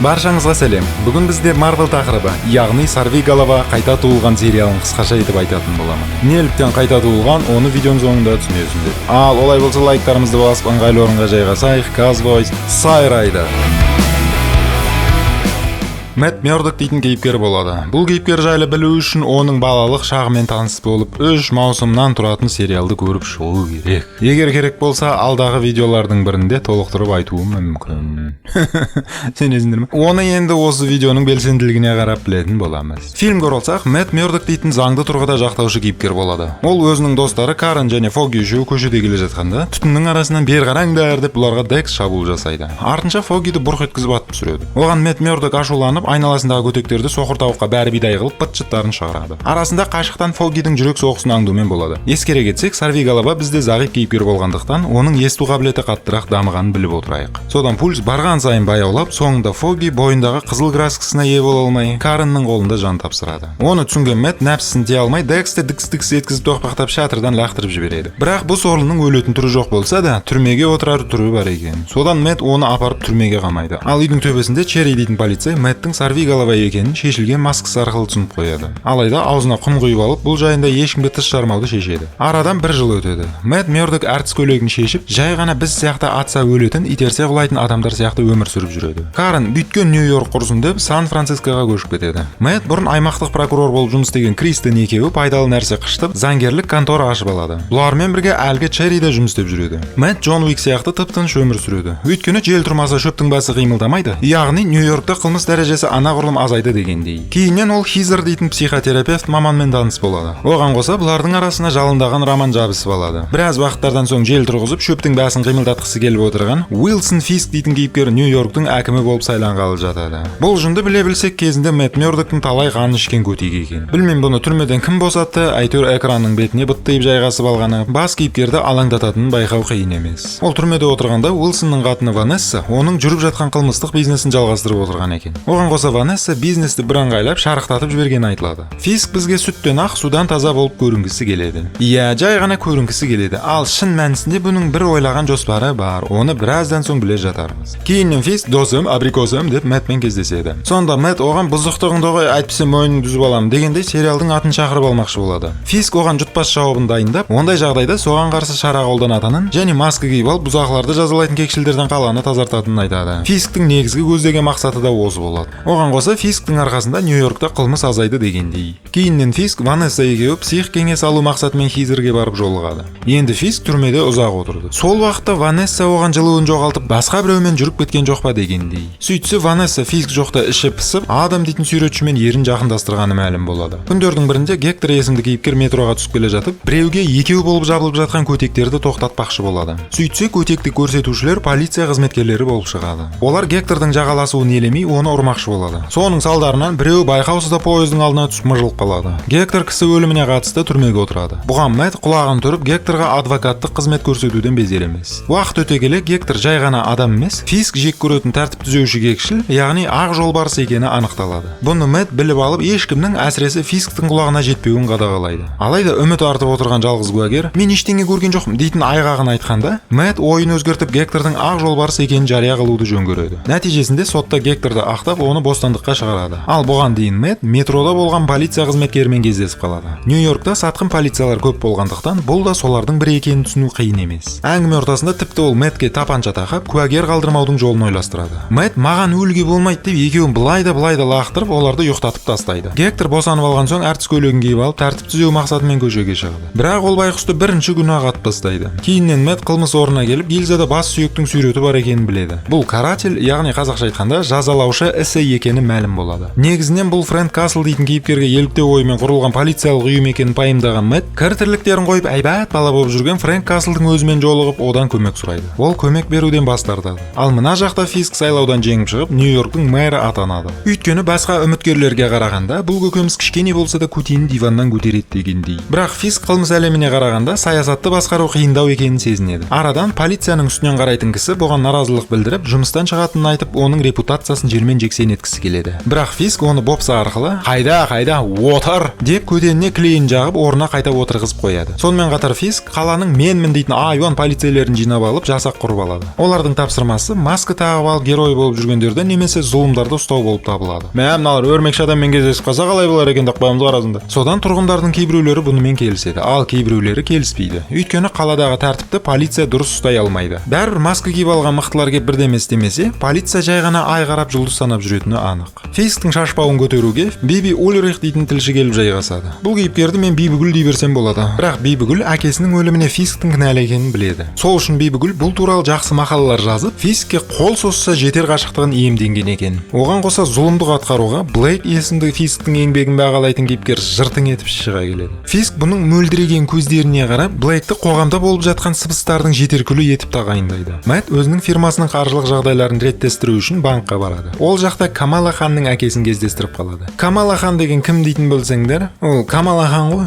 Баршаңызға сәлем! Бүгін бізде Марвел тақырыбы, яғни «Сорвиголова: Қайта туылған» сериалын қысқаша етіп айтатын боламын. Неліктен қайта туылған, оны видеоның соңында түсінесіңдер. Ал олай болса, лайктарымызды басып, ыңғайлы орынға жайғасайық. Казвойс сайрайды. Мэтт Мёрдок дейтін кейіпкер болады. Бұл кейіпкер жайлы білу үшін оның балалық шағымен таныс болып, 3 маусымнан тұратын сериалды көріп шығу керек. Егер керек болса, алдағы видеолардың бірінде толықтырып айтуым мүмкін. Сенесіңдер ме? Оны енді осы видеоның белсенділігіне қарап білетін боламыз. Фильмге оралсақ, Мэтт Мёрдок дейтін заңды тұрғыда жақтаушы кейіпкер болады. Ол өзінің достары Карен және Фогги үшеуі көшеде келе жатқанда, түтіннің арасынан «Бері қараңдар» деп, бұларға Декс шабуыл жасайды. Артынша Фоггиді бұрқ еткізіп атып түсіреді. Оған Мэтт Мёрдок ашуланып, айналасындағы көтектерді соқыр тауыққа бәрі бидай қылып, быт шыттарын шығарады. Арасында қашықтан Фоггидің жүрек соғысын аңдумен болады. Ескере кетсек, Сорвиголова бізде зағип кейіпкер болғандықтан, оның есту қабілеті қаттырақ дамығанын біліп отырайық. Содан пульс барған сайын баяулап, соңында Фогги бойындағы қызыл краскасына ие бола алмай, Кареннің қолында жан тапсырады. Оны түсінген Мэтт нәпсісін тия алмай, Дексті дікс дікс еткізіп, тоқпақтап, шатырдан лақтырып жібереді. Бірақ бұл сорлының өлетін түрі жоқ болса да, түрмеге отырар түрі бар екен. Содан Мэтт оны апарып түрмеге қамайды. Ал үйдің төбесінде Черри дейтін полицей Мэттің Сорвиголова екенін шешілген маскасы арқылы түсініп қояды. Алайда аузына құм құйып алып, бұл жайында ешкімге тыс жармауды шешеді. Арадан бір жыл өтеді. Мэтт Мёрдок әртіс көйлегін шешіп, жай ғана біз сияқты атса өлетін, итерсе құлайтын адамдар сияқты өмір сүріп жүреді. Карен «Бүйткен Нью Йорк құрсын» деп, Сан Францискоға көшіп кетеді. Мэтт бұрын аймақтық прокурор болып жұмыс істеген Кристен екеуі пайдалы нәрсе қышытып, заңгерлік контора ашып алады. Бұлармен бірге әлгі Черри де жұмыс істеп жүреді. Мэтт Джон Уик сияқты тып тыныш өмір сүреді, өйткені жел тұрмаса, шөптің басы қимылдамайды, яғни Нью Йоркта қылмыс дәрежесі анағұрлым азайды дегендей. Кейіннен ол Хизер дейтін психотерапевт маманмен таныс болады. Оған қоса бұлардың арасына жалындаған роман жабысып алады. Біраз уақыттардан соң жел тұрғызып, шөптің басын қимылдатқысы келіп отырған Уилсон Фиск дейтін кейіпкер Нью Йорктың әкімі болып сайланғалы жатады. Бұл жынды біле білсек, кезінде Мэтт Мёрдоктың талай қанын ішкен көтек екен. Білмеймін, бұны түрмеден кім босатты, әйтеуір экранның бетіне быттиып жайғасып алғаны бас кейіпкерді алаңдататынын байқау қиын емес. Ол түрмеде отырғанда Уилсонның қатыны Ванесса оның жүріп жатқан қылмыстық бизнесін жалғастырып отырған екен. Оған қоса Ванесса бизнесті бір ыңғайлап шарықтатып жібергені айтылады. Фиск бізге сүттен ақ, судан таза болып көрінгісі келеді. Иә, жай ғана көрінгісі келеді. Ал шын мәнісінде бұның бір ойлаған жоспары бар, оны біраздан соң біле жатармыз. Кейіннен Фиск «Досым, абрикосым» деп Мэттмен кездеседі. Сонда Мэтт оған «Бұзықтығыңды қой, әйтпесе мойныңды үзіп аламын» дегендей, сериалдың атын шақырып алмақшы болады. Фиск оған жұтпас жауабын дайындап, ондай жағдайда соған қарсы шара қолданатынын және маска киіп алып, бұзақыларды жазалайтын кекшілдерден қаланы тазартатынын айтады. Фисктің негізгі көздеген мақсаты да осы болады. Оған қоса Фисктің арқасында Нью Йоркта қылмыс азайды дегендей. Кейіннен Фиск, Ванесса екеуі псих кеңес алу мақсатымен Хизерге барып жолығады. Енді Фиск түрмеде ұзақ отырды. Сол уақытта Ванесса оған жылуын жоғалтып, басқа біреумен жүріп кеткен жоқ па дегендей. Сөйтсе, Ванесса Фиск жоқта іші пысып, Адам дейтін суретшімен ерін жақындастырғаны мәлім болады. Күндердің бірінде Гектор есімді кейіпкер метроға түсіп келе жатып, біреуге екеу болып жабылып жатқан көтектерді тоқтатпақшы болады. Сөйтсе, көтекті көрсетушілер полиция қызметкерлері болып шығады. Олар Гектордың жағаласуын елемей, оны ұрмақшы болады. Соның салдарынан біреуі байқаусызда пойыздың алдына түсіп, мыжылып қалады. Гектор кісі өліміне қатысты түрмеге отырады. Бұған Мэтт құлағын түріп, Гекторға адвокаттық қызмет көрсетуден безер емес. Уақыт өте келе Гектор жай ғана адам емес, Фиск жек көретін тәртіп түзеуші кекшіл, яғни ақ жолбарыс екені анықталады. Бұны Мэтт біліп алып, ешкімнің, әсіресе Фисктің құлағына жетпеуін қадағалайды. Алайда үміт артып отырған жалғыз куәгер «Мен ештеңе көрген жоқпын» дейтін айғағын айтқанда, Мэтт ойын өзгертіп, Гектордың ақ жолбарыс екенін жария қылуды жөн көреді. Нәтижесінде сотта Гекторды ақтап, оны бостандыққа шығарады. Ал бұған дейін Мэтт метрода болған полиция қызметкерімен кездесіп қалады. Нью Йоркта сатқын полициялар көп болғандықтан, бұл да солардың бірі екенін түсіну қиын емес. Әңгіме ортасында тіпті ол Мэтке тапанша тақап, куәгер қалдырмаудың жолын ойластырады. Мэтт «Маған өлуге болмайды» деп, екеуін былай да, былай да лақтырып, оларды ұйықтатып тастайды. Гектор босанып алған соң, әртіс көйлегін киіп алып, тәртіп түзеу мақсатымен көшеге шығады. Бірақ ол байқұсты бірінші күні ақ атып тастайды. Кейіннен Мэтт қылмыс орнына келіп, гильзада бас сүйектің суреті бар екенін біледі. Бұл каратель, яғни қазақша айтқанда жазалаушы ісі екені мәлім болады. Негізінен бұл Фрэнк Касл дейтін кейіпкерге еліктеу ойымен құрылған полициялық ұйым екенін пайымдаған Мэтт кір тірліктерін қойып, әйбат бала болып жүрген Фрэнк Каслдың өзімен жолығып, одан көмек сұрайды. Ол көмек беруден бас тартады. Ал мына жақта Фиск сайлаудан жеңіп шығып, Нью Йорктың мэрі атанады, өйткені басқа үміткерлерге қарағанда бұл көкеміз кішкене болса да көтенін диваннан көтереді дегендей. Бірақ Фиск қылмыс әлеміне қарағанда саясатты басқару қиындау екенін сезінеді. Арадан полицияның үстінен қарайтын кісі бұған наразылық білдіріп, жұмыстан шығатынын айтып, оның репутациясын жермен жексен еткісі келеді. Бірақ Фиск оны бопса арқылы «Қайда, қайда, Отыр деп көтеніне клейін жағып, орнына қайта отырғызып қояды. Сонымен қатар Фиск қаланың менмін дейтін айуан полицейлерін жинап алып, жасақ құрып алады. Олардың тапсырмасы маска тағып алып герой болып жүргендерді немесе зұлымдарды ұстау болып табылады. Мә, мыналар өрмекші адаммен кездесіп қалса, қалай болар екен деп қоямыз ғой арасында. Содан тұрғындардың кейбіреулері бұнымен келіседі, ал кейбіреулері келіспейді, өйткені қаладағы тәртіпті полиция дұрыс ұстай алмайды. Бәрібір маска киіп алған мықтылар келіп бірдеме істемесе, полиция жай ғана ай қарап, жұлдыз санап жүретіні анық. Фисктің шашбауын көтеруге Биби Ульрих дейтін тілші келіп жайғасады. Бұл кейіпкерді мен Бибігүл дей берсем болады. Бірақ Бибігүл әкесінің өліміне Фисктің кінәлі екенін біледі. Сол үшін Бибігүл бұл туралы жақсы мақалалар жазып, Фискке қол созса жетер қашықтығын иемденген екен. Оған қоса зұлымдық атқаруға Блейк есімді Фисктің еңбегін бағалайтын кейіпкер жыртың етіп шыға келеді. Фиск бұның мөлдіреген көздеріне қарап, Блейкті қоғамда болып жатқан сыбыстардың жетер күлі етіп тағайындайды. Мэтт өзінің фирмасының қаржылық жағдайларын реттестіру үшін банкқа барады. Ол жақта Камала ханның әкесін кездестіріп қалады. Камала хан деген кім дейтін білсеңдер, ол Камала хан ғой.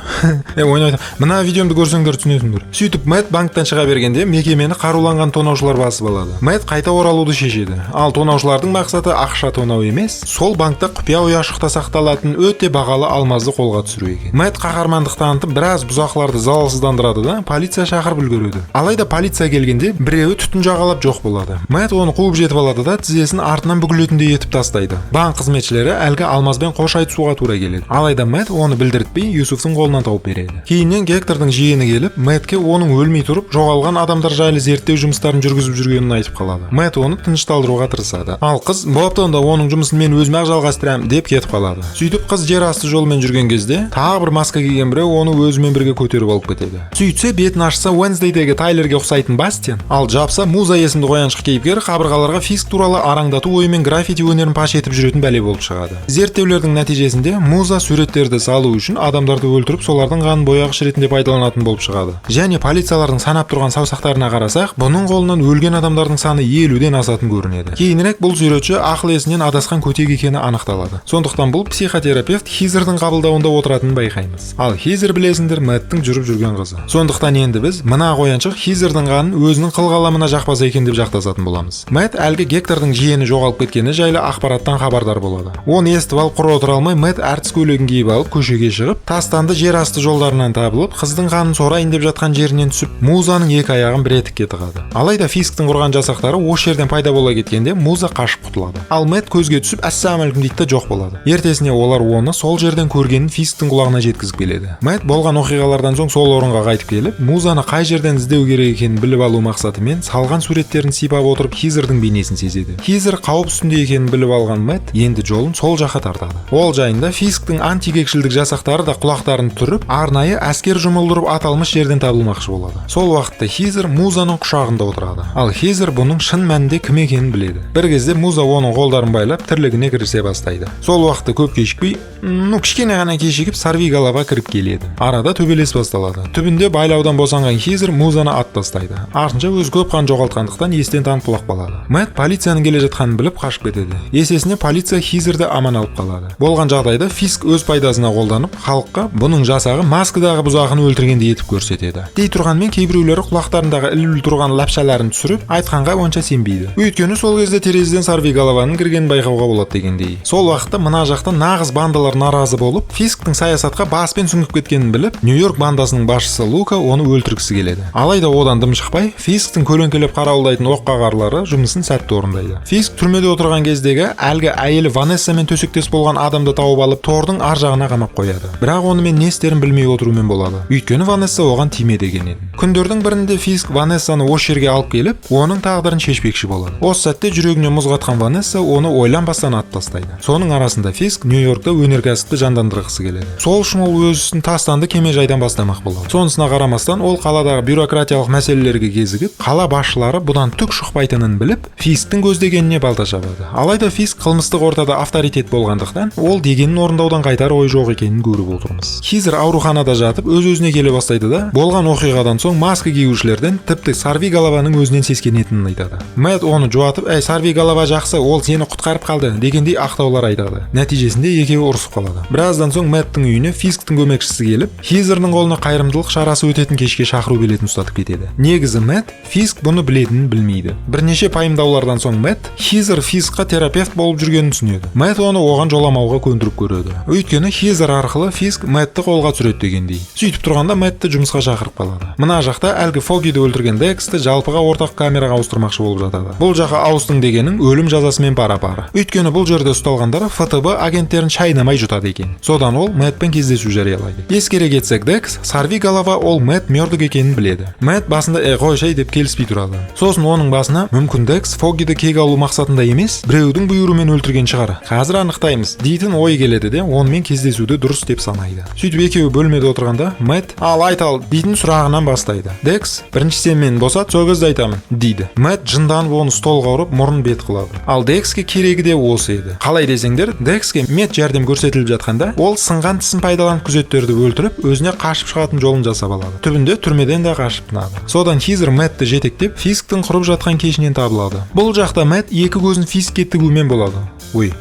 Е, ойнайды. Мына видеомды көрсеңдер, түсінесіңдер. Сөйтіп, Мэтт банктан шыға бергенде мекемені қаруланған тонаушылар басып алады. Мэтт қайта оралуды шешеді. Ал тонаушылардың мақсаты ақша тонау емес, сол банкта құпия ұяшықта сақталатын өте бағалы алмазды қолға түсіру екен. Мэтт қаһармандық танытып, біраз бұзақыларды залалсыздандырады да, полиция шақырып үлгереді. Алайда полиция келгенде біреуі түтін жағалап жоқ болады. Мэтт оны қуып жетіп алады да, тізесін артынан бүгілетіндей етіп тастайды. Банк қызметшілері әлгі алмазбен қош айтысуға тура келеді. Алайда Мэтт оны білдіртпей, Юсуфтың қолынан тауып береді. Кейіннен Гектордың жиені келіп, Мэтке оның өлмей тұрып жоғалған адамдар жайлы зерттеу жұмыстарын жүргізіп жүргенін айтып қалады. Мэтт оны тынышталдыруға тырысады. Ал қыз: «Бопты, онда оның жұмысын мен өзім ақ жалғастырамын», – деп кетіп қалады. Сөйтіп, қыз жер асты жолымен жүрген кезде тағы бір маска киген біреу оны өзімен бірге көтеріп алып кетеді. Сөйтсе, бетін ашса, Уэнсдейдегі Тайлерге ұқсайтын Бастиан, ал жапса, Муза есімді қояншық кейіпкер қабырғаларға Фиск туралы араңдату ойымен граффити өнерін паш етіп жүретін бәле болып шығады. Зерттеулердің нәтижесінде Муза суреттерді салу үшін адамдарды өлтіріп, солардың қанын бояғыш ретінде пайдаланатын болып шығады. Және полициялардың санап тұрған саусақтарына қарасақ, бұның қолынан өлген адамдардың саны 50-ден асатын көрінеді. Кейінірек бұл суретші ақыл есінен адасқан көтек екені анықталады. Сондықтан бұл психотерапевт Хизердің қабылдауында отыратынын байқаймыз. Ал Хизер, білесіңдер, Мэттің жүріп жүрген қызы. Сондықтан енді біз мына қояншық Хизердің қанын өзінің қыл қаламына жақпаса екен деп жақтасатын боламыз. Мэтт әлгі Гектордың жиені жоғалып кеткені жайлы ақпараттан хабардар болады. Оны естіп алып, құр отыра алмай, Мэтт әртіс көйлегін киіп алып, көшеге шығып, тастанды жер асты жолдарынан табылып, қыздың қанын сорайын деп жатқан жерінен түсіп, Музаның екі аяғын бір етікке тығады. Алайда Фисктің құрған жасақтары осы жерден пайда бола кеткенде, Муза қашып құтылады. Ал Мэтт көзге түсіп, ассалаумағалейкум дейді да, жоқ болады. Ертесіне олар оны сол жерден көргенін Фисктің құлағына жеткізіп келеді. Мэтт болған оқиғалардан соң сол орынға қайтып келіп, Музаны қай жерден іздеу керек екенін біліп алу мақсатымен салған суреттерін сипап отырып, Хизердің бейнесін сезеді. Хизер қауіп үстінде екенін біліп алған Мэтт енді жолын сол жаққа тартады. Ол жайында Фисктің антикекшілдік жасақтары да құлақтарын түріп, арнайы әскер жұмылдырып, аталмыш жерден табылмақшы болады. Сол уақытта Хизер Музаның құшағында отырады. Ал Хизер бұның шын мәнінде кім екенін біледі. Бір кезде Муза оның қолдарын байлап, тірлігіне кірісе бастайды. Сол уақытта көп кешікпей, ну, кішкене ғана кешігіп, Сорвиголова кіріп келеді. Арада төбелес басталады. Түбінде байлаудан босанған Хизер Музаны атып тастайды. Артынша өзі көп қан жоғалтқандықтан естен танып, құлап қалады. Мэтт полицияның келе жатқанын біліп, қашып кетеді. Есесіне полиция Хизерді аман алып қалады. Болған жағдайда Фиск өз пайдасына қолданып, халыққа бұның жасағы маскадағы бұзақыны өлтіргендей етіп көрсетеді. Дей тұрғанмен, кейбіреулері құлақтарындағы ілулі тұрған лапшаларын түсіріп, айтқанға онша сенбейді, өйткені сол кезде терезеден Сорвиголованың кіргенін байқауға болады дегендей. Сол уақытта мына жақта нағыз бандалар наразы болып, Фисктің саясатқа баспен сүңгіп кеткенін біліп, Нью Йорк бандасының басшысы Лука оны өлтіргісі келеді. Алайда одан дым шықпай, Фисктің көлеңкелеп қарауылдайтын оққағарлары жұмысын сәтті орындайды. Фиск түрмеде отырған кездегі әлгі әйелі Ванессамен төсектес болған адамды тауып алып, тордың ар жағына қамап қояды. Бірақ онымен не істерін білмей отырумен болады, өйткені Ванесса оған тиме деген еді. Күндердің бірінде Фиск Ванессаны осы жерге алып келіп, оның тағдырын шешпекші болады. Осы сәтте жүрегіне мұз қатқан Ванесса оны ойланбастан атып тастайды. Соның арасында Фиск Нью Йоркта өнеркәсіпті жандандырғысы келеді. Сол үшін ол өз ісін тастанды кемежайдан бастамақ болады. Сонысына қарамастан, ол қаладағы бюрократиялық мәселелерге кезігіп, қала басшылары бұдан түк шықпайтынын біліп, Фисктің көздегеніне балта шабады. Алайда Фиск қылмыстық ортада авторитет болғандықтан, ол дегенін орындаудан қайтар ой жоқ екенін көріп отырмыз. Хизер ауруханада жатып, өз өзіне келе бастайды да, болған оқиғадан соң маска киюшілерден, тіпті Сорвиголованың өзінен сескенетінін айтады. Мэтт оны жуатып, әй, Сорвиголова жақсы, ол сені құтқарып қалды дегендей ақтаулар айтады. Нәтижесінде екеуі ұрысып қалады. Біраздан соң Мэттің үйіне Фисктің көмекшісі келіп, Хизердің қолына қайырымдылық шарасы өтетін кешке шақыру билетін ұстатып кетеді. Негізі Мэтт Фиск бұны білетінін білмейді. Бірнеше пайымдаулардан соң Мэтт Хизер Фискқа терапевт болып жүргенін түсінеді. Мэтт оны оған жоламауға көндіріп көреді, өйткені Өйткені Хизер арқылы Фиск Мэтті қолға түсіреді дегендей. Сөйтіп тұрғанда Мэтті жұмысқа шақырып қалады. Мына жақта әлгі Фогиді өлтірген Дексті жалпыға ортақ камераға ауыстырмақшы болып жатады. Бұл жаққа ауыстың дегенің өлім жазасымен пара-пар. Өйткені бұл жерде ұсталғандар ФТБ агенттерін шайнамай жұтады екен. Содан ол Мэтпен кездесу жариялайды. Ескере кетсек, Декс сорви голова ол Мэтт Мёрдок екенін біледі. Мэтт басында «Е, қойшай» деп келіспей тұрады. Сосын оның басына мүмкін, Декс Фогиді кек алу мақсатында емес, біреудің бұйрығымен өлтірген шығар, қазір анықтаймыз дейтін ой келеді де, онымен кездесуді дұрыс деп санайды. Сөйтіп екеуі бөлмеде отырғанда, Мэтт «Ал, айт ал» дейтін сұрағынан бастайды. Декс: «Бірінші сен мені босат, сол кезде айтамын», – дейді. Мэтт жынданып, оны столға ұрып, мұрнын бет қылады. Ал Декске керегі де осы еді. Қалай десеңдер, Декске мед жәрдем көрсетіліп жатқанда, ол сынған тісін пайдаланып, күзеттерді өлтіріп, өзіне қашып шығатын жолын жасап алады. Түбінде түрмеден де қашып тынады. Содан Хизер Мэтті жетектеп, Фисктің құрып жатқан кешінен табылады. Бұл жақта Мэтт екі көзін Фискке тігумен болады. Ой,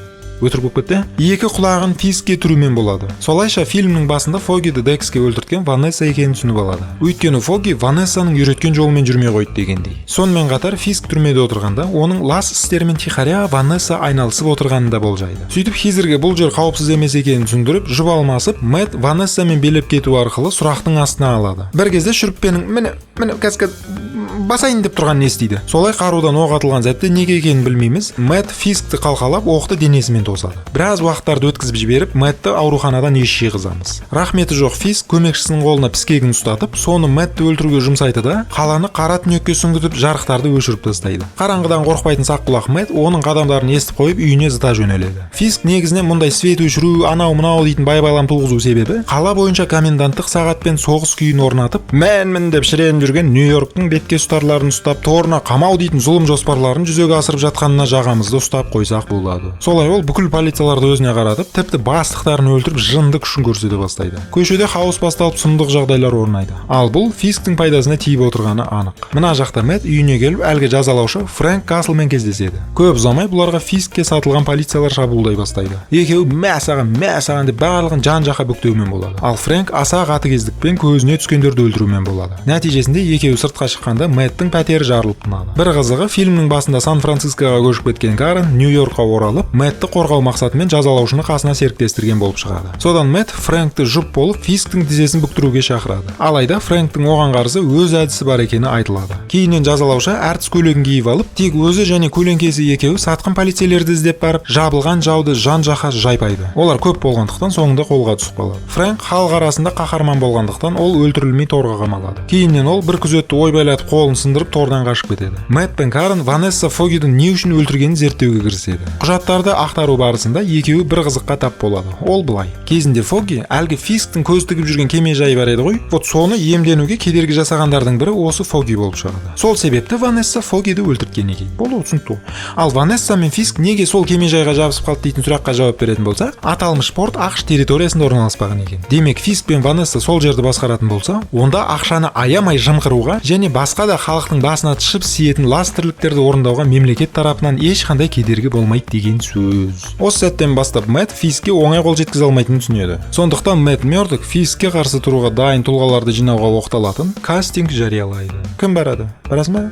өтірік болып кетті. Екі құлағын Фискке түрумен болады. Солайша фильмнің басында Фогиді Декске өлтірткен Ванесса екенін түсініп алады. Өйткені Фоги Ванессаның үйреткен жолымен жүрмей қойды дегендей. Сонымен қатар Фиск түрмеде отырғанда, оның лас істерімен тихаря Ванесса айналысып отырғанын да болжайды. Сөйтіп Хизерге бұл жер қауіпсіз емес екенін түсіндіріп, жұп алмасып, Мэтт Ванессамен билеп кету арқылы сұрақтың астына алады. Бір кезде шүріппенің міне, міне, қазір басайын деп тұрғанын естиді. Солай қарудан оқ атылған сәтте, неге екенін білмейміз, Мэтт Фискті қалқалап, оқты денесімен тосады. Біраз уақыттарды өткізіп жіберіп, Мэтті ауруханадан ес жиғызамыз. Рахметі жоқ Фиск көмекшісінің қолына піскегін ұстатып, соны Мэтті өлтіруге жұмсайды да, қаланы қара түнекке сүңгітіп, жарықтарды өшіріп тастайды. Қараңғыдан қорықпайтын саққұлақ Мэтт оның қадамдарын естіп қойып, үйіне зыта жөнеледі. Фиск негізінен мұндай свет өшіру, анау мынау дейтін байбалам туғызу себебі қала бойынша коменданттық сағат пен соғыс күйін орнатып, мәнмін деп шіреніп жүрген Нью Йорктың бетке ұстарларын ұстап, торына қамау дейтін зұлым жоспарларын жүзеге асырып жатқанына жағамызды ұстап қойсақ болады. Солай ол бүкіл полицияларды өзіне қаратып, тіпті бастықтарын өлтіріп, жынды күшін көрсете бастайды. Көшеде хаос басталып, сұмдық жағдайлар орнайды. Ал бұл Фисктің пайдасына тиіп отырғаны анық. Мына жақта Мэтт үйіне келіп, әлгі жазалаушы Фрэнк Каслмен кездеседі. Көп ұзамай бұларға Фискке сатылған полициялар шабуылдай бастайды. Екеуі «Мә саған, мә саған» деп, барлығын жан жаққа бүктеумен болады. Ал Фрэнк аса қатыгездікпен көзіне түскендерді өлтірумен болады. Нәтижесінде екеуі сыртқа шыққанда, Мэттің пәтері жарылып тынады. Бір қызығы, фильмнің басында Сан Францискоға көшіп кеткен Карен Нью Йоркқа оралып, Мэтті қорғау мақсатымен жазалаушыны қасына серіктестірген болып шығады. Содан Мэтт Фрэнкті жұп болып, Фисктің тізесін бүктіруге шақырады. Алайда Фрэнктің оған қарсы өз әдісі бар екені айтылады. Кейіннен жазалаушы әртіс көйлегін киіп алып, тек өзі және көлеңкесі екеуі сатқын полицейлерді іздеп барып, жабылған жауды жан жаққа жайпайды. Олар көп болғандықтан, соңында қолға түсіп қалады. Фрэнк халық арасында қаһарман болғандықтан, ол өлтірілмей, торға қамалады. Кейіннен ол бір күзетті ойбайлатып, қолын сындырып, тордан қашып кетеді. Мэтт пен Карен Ванесса Фогидің не үшін өлтіргенін зерттеуге кіріседі. Құжаттарды ақтару барысында екеуі бір қызыққа тап болады. Ол былай: кезінде Фоги әлгі Фисктің көз тігіп жүрген кемежайы бар еді ғой, вот соны иемденуге кедергі жасағандардың бірі осы Фоги болып шығады. Сол себепті Ванесса Фогиді өлтірткен екен. Болды, түсінікті ғой. Ал Ванесса мен Фиск неге сол кемежайға жабысып қалды дейтін сұраққа жауап беретін болсақ, аталмыш порт АҚШ территориясында орналаспаған екен. Демек, Фиск пен Ванесса сол жерді басқаратын болса, онда ақшаны аямай жымқыруға және басқа да халықтың басына тышып сиетін лас тірліктерді орындауға мемлекет тарапынан ешқандай кедергі болмайды деген сөз. Осы сәттен бастап Мэтт Фискке оңай қол жеткізе алмайтынын түсінеді. Сондықтан Мэтт Мёрдок Фискке қарсы тұруға дайын тұлғаларды жинауға оқталатын кастинг жариялайды. Кім барады? Барасың ба?